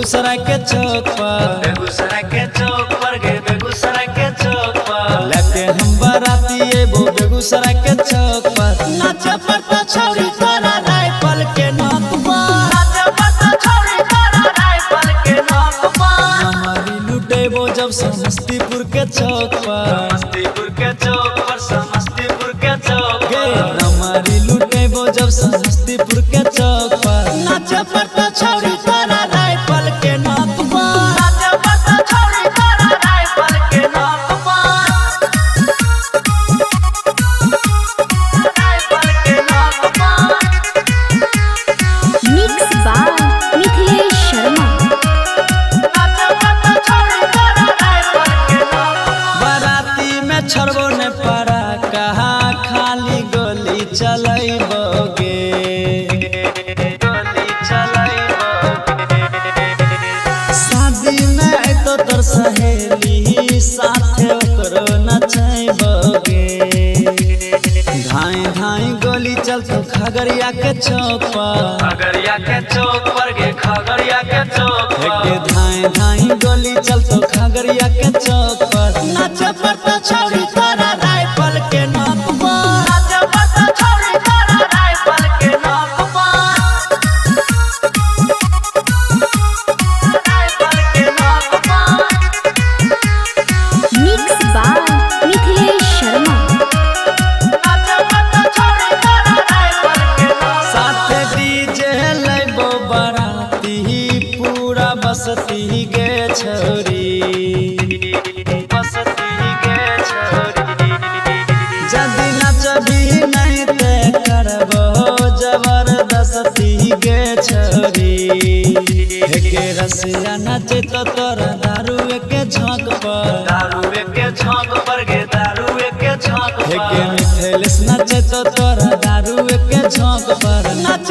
बेगूसराय के चौक पर, बेगूसराय के चौक पर गे, बेगूसराय के चौक पर। लेके हम बाराती एबो बेगूसराय के चौक पर। नाचे पड़ता छौरी तोरा राइफल के नोक पर, नाचे पड़ता छौरी तोरा राइफल के नोक पर। हमारी लुटेबो जब समस्तीपुर के चौक पर, समस्तीपुर के चौक पर, समस्तीपुर के चौक गे पर। हमारी लुटेबो जब समस्तीपुर के चौक पर। नाचे पड़ता छौरी तोरा राइफल के नोक पर, नाचे पड़ता छौरी तोरा राइफल के नोक पर। राइफल के नोक पर। Mix by Mithilesh Sharma. नाचे पड़ता छौरी तोरा राइफल के नोक पर। बाराती में छोड़बो ने पड़ा कहा खाली गोली चलैबोगे, गोली चलैबोगे। शादी में अयतो तोर सहेली साथे ओकरो नचैबोगे। धाई धाई गोली चलतो खगड़िया के चौक पर, खगड़िया के चौक पर गे, खगड़िया के चौक हेगे पर। धाई धाई गोली चलतो खगड़िया के चौक पर। नाचे पड़ता छौरी तोरा राइफल के नोक पर, नाचे पड़ता छौरी तोरा राइफल के नोक पर। राइफल के नोक पर। Mix by Mithilesh Sharma. नाचे पड़ता छौरी तोरा राइफल के नोक पर। साथे डीजे लैबो बाराती पूरा बसती गे छौरी, बसती गे छौरी। जदि नचबी नहीं ते करबो जबरदस्ती गे छौरी। हेगे रसिया नचे तो तोरा दारू के झोंक पर, दारू के झोंक पर गे, दारू के झोंक हेगे पर। मिथिलेश नचे तो तोरा दारू के झोंक पर। नाचे